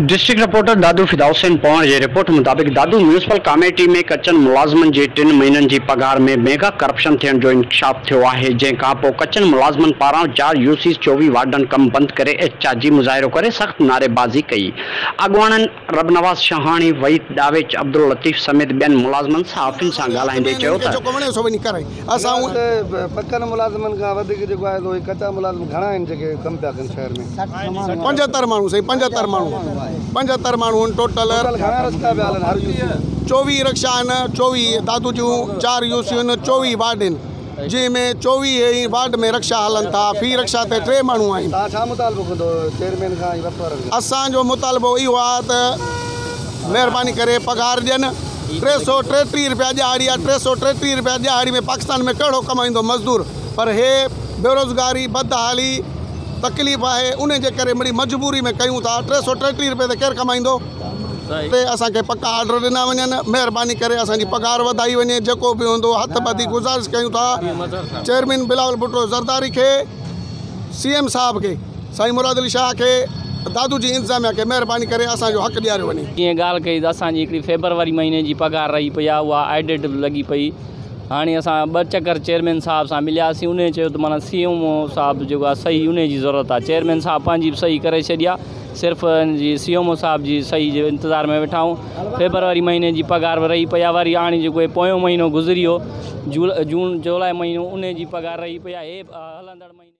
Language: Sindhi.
District reporter Dadu Fida Hussain Panhwar جي رپورٽ مطابق دادو ميونسپل ڪاميٽي ۾ ڪچن ملازمن جي ٽن مهينن جي پگهار ۾ ميگا ڪرپشن ٿيڻ جو انڪشاف ٿيو آهي جنهن کانپوء ڪچن ملازمن پاران 4 يوسيز 24 وارڊن ڪم بند ڪري احتجاجي مظاهرو ڪري سخت نعريبازي ڪئي اڳواڻن ربنواز شاهاڻي، وحيد ڏاويچ، عبداللطيف سميت ٻين ملازمن صحافين سان ڳالهائيندي چيو ته. پڪن ملازمن کان وڌيڪ جيڪو آهي سو هي ڪچا ملازم گهڻا آهن جيڪي ڪم پيا ڪن شهر ۾. 75 ماڻهو سائين 75 ماڻهو 75 ماڻهو آهن ٽوٽل. ٽوٽل گهڻا رستا پيا هلن هر يو سي ۾؟ 24 رڪشا آهن 24 دادو جون 4 يو سيون آهن 24 وارڊ آهن. جنهن ۾ 24 ئي وارڊ ۾ رڪشا هلن ٿا، في رڪشا تي 3 ماڻهو آهن. توهان ڇا مطالبو ڪندو چيئرمين کان ۽ وس وارن کان؟ اسان جو مطالبو اهو آهي ته مهرباني ڪري پگهار ڏين، 333 رپيا ڏهاڙي آهي، 333 رپيا ڏهاڙي ۾ پاڪستان ۾ ڪهڙو ڪمائيندو مزدور، پر هي بيروزگاري، بدحالي، تڪليف آهي، انهي جي ڪري مڙئي مجبوري ۾ ڪيون ٿا، 333 رپئي تي ڪير ڪمائيندو؟ تي اسان کي پڪا آرڊر ڏنا وڃن مهرباني ڪري اسان جي پگهار وڌائي وڃي جيڪو به هوندو هٿ ٻڌي گذارش ڪيون ٿا چيئرمين بلاول ڀٽو زرداري کي سي ايم صاحب کي سائين مراد علي شاهه کي دادو جي انتظاميا کي مهرباني ڪري اسان جو حق ڏياريو وڃي. جيئن ڳالهه ڪئي ته اسان جي هڪڙي فيبروري مهيني جي پگهار رهي پئي آهي اها آڊٽ به لڳي پئي هاڻي اسان ٻه چڪر چيئرمين صاحب سان ملياسين انهي چيو ته معنيٰ سي ايم او صاحب جيڪو آهي صحيح انهي جي ضرورت آهي چيئرمين صاحب پنهنجي به صحيح ڪري ڇڏي آهي صرف ان جي سي ايم او صاحب جي صحيح جي انتظار ۾ ويٺا آهيون فيبروري مهيني جي پگهار به رهي پئي آهي وري هاڻي جيڪو هي پويون مهينو گذري ويو جون جولاء مهينو انهي جي پگهار رهي پئي آهي هي هلندڙ مهيني.